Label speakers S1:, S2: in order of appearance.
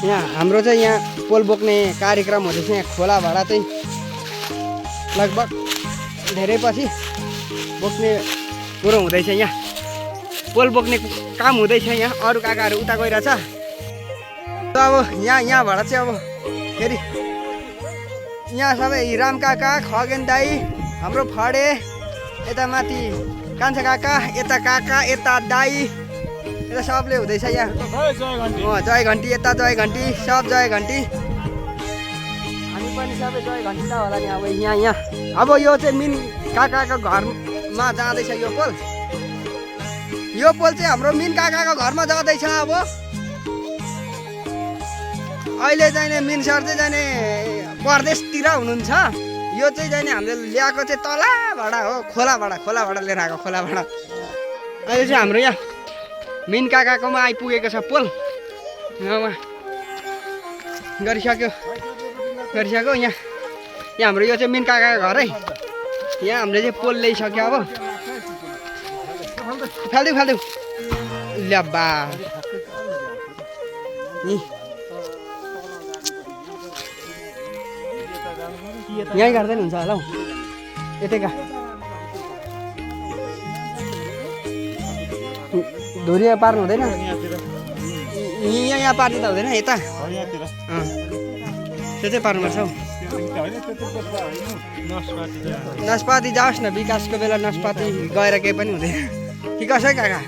S1: यहाँ हाम्रो चाहिँ यहाँ पोल बोक्ने कार्यक्रम हुँदैछ। यहाँ खोला भाडा चाहिँ लगभग धेरै पछि बोक्ने कुरो हुँदैछ। यहाँ पोल बोक्ने काम हुँदैछ। यहाँ अरू काकाहरू उता गइरहेछ। अब यहाँबाट चाहिँ अब फेरि यहाँ सबै राम काका, खगेन दाई, हाम्रो फडे, यता माथि कान्छा काका, यता काका, यता दाई, यता सबले हुँदैछ। यहाँ जय घन्टी, यता जय घन्टी, सब जय घन्टी। हामी पनि सबै जय घन्टी त होला नि। अब यहाँ अब यो चाहिँ मिन काकाको घरमा जाँदैछ यो पोल। यो पोल चाहिँ हाम्रो मिन काकाको घरमा जाँदैछ। अब अहिले चाहिँ नि मिन सर चाहिँ जाने परदेशतिर हुनुहुन्छ। यो चाहिँ जाने हामीले ल्याएको चाहिँ तलबाट हो, खोलाबाट लिएर आएको, खोलाबाट। अहिले चाहिँ हाम्रो यहाँ मिन काकाकोमा आइपुगेको छ पोल। यहाँ गरिसक्यो यहाँ हाम्रो यो चाहिँ मिन काकाको घर है। यहाँ हामीले चाहिँ पोल ल्याइसक्यो। अब फाल्दिउ ल्याबा यहीँ गर्दैन हुन्छ होला हौ। यतैका धुरी पार्नु हुँदैन। यहाँ पार्नु त हुँदैन। यता त्यो चाहिँ पार्नुपर्छ हौ। नासपाती जाओस् न, विकासको बेला नासपाती गएर केही पनि हुँदैन। कि कसै काका?